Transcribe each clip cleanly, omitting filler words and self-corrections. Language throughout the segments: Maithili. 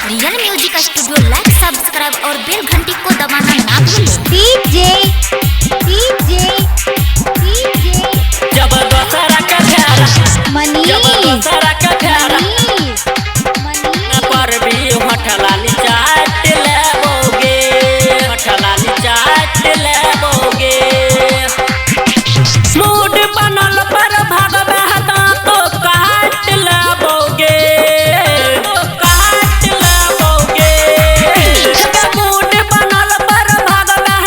Real music studio like, subscribe और बेल घंटी को दबाना ना भूलें। डीजे डीजे डीजे जब दोसरा के फेरा, मनीष जब दोसरा के फेरा मनीष मनीष पर भी होठ लाली चाट लेबोगे, होठ लाली चाट लेबोगे। मूड बनल पर भागबे तो काट लेबोगे, काट लेबोगे। मूड बनल पर भागबे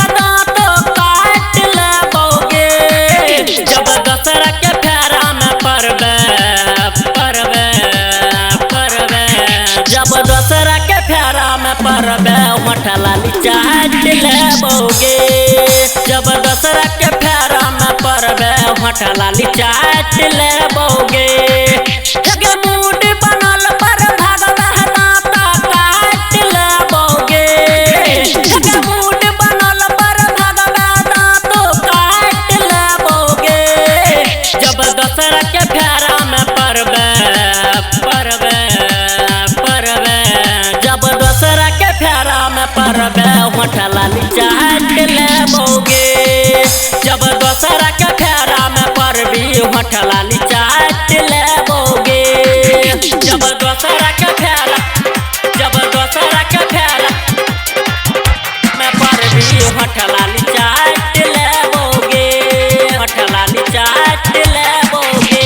तो काट लेबोगे। जब दशहरा के फेरा में परबे परबे परबे, जब दशहरा के फेरा में परबे होठ लाली चाट लेबोगे। जब दशहरा के फेरा में परबे होठ लाली चाट लेबोगे। मूड बनल पर भागबे तो काट लेबोगे। मूड बनल पर भागबे तो काट लेबोगे। जब दशहरा के फेरा में परबे परबे परबे, जब दशहरा के फेरा में परबे होठ लाली चाट लेबोगे। जब दशहरा के फेरा में परबी होठ लाली चाट लेबोगे। जब दशहरा के फेरा, जब दशहरा के फेरा में परबी होठ लाली चाट लेबोगे, होठ लाली चाट लेबोगे।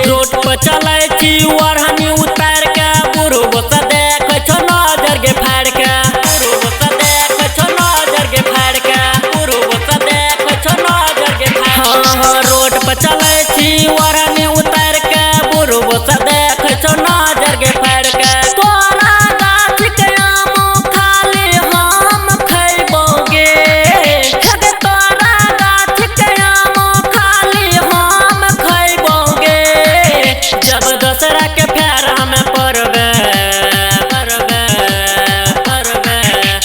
रोड पर चलै छी ओढ़नी उतार के, बुढ़बो से देखै छौ नजर गे फाड़ के, बुढ़बो से देखै छौ नजर गे फाड़ के, बुढ़बो से देखै छौ नजर गे फाड़ के। हाँ, रोड पर चलै छी ओढ़नी उतार के, बुढ़बो से देखै छौ नजर गे फाड़ के। तोरा गाछ के आम खाली हम खैबोगे, तोरा गाछ के आम खाली हम खैबोगे। जब दशहरा के फेरा में परबे परबे परबे,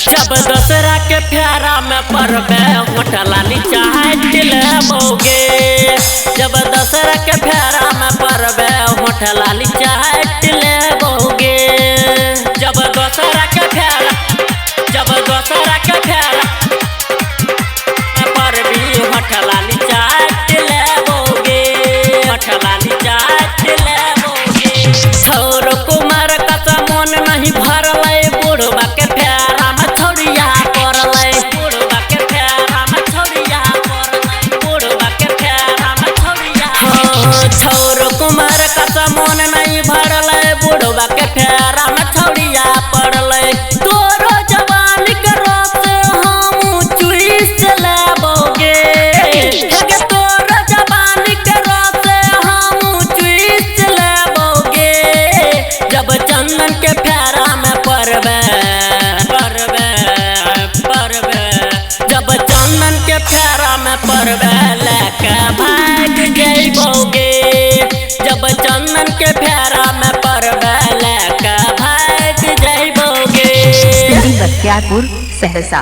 जब दशहरा के फेरा में परबे होठ लाली चाट लेबोगे। जब दशहरा के फेरा में परबे होठ लाली चाट लेबोगे। जब दशहरा के फेरा, जब दशहरा के फेरा में परबी होठ लाली चाट लेबोगे, होठ लाली चाट लेबोगे। छौर कुमार कस मन नहीं भरलै, बुढ़बा के फेरा में छौरिया पड़लै, बुढ़बा के फेरा में छौरिया पड़लै, बुढ़बा के फेरा में छौरिया। हाँ, छौर कुमार कस मन नहीं भरलै, बुढ़बा के फेरा में छौरिया पड़लै। तोरो जवानी के रस हम चूस लेबोगे, तोरो जवानी के रस हम चूस लेबोगे। जब चंदन के फेरा में परबे परबे परबे, जब चंदन के फेरा में परबे लेके भाग जइबोगे। जब चंदन के फेरा में परबे लेके भाग जइबोगे। बख्तियारपुर सहरसा।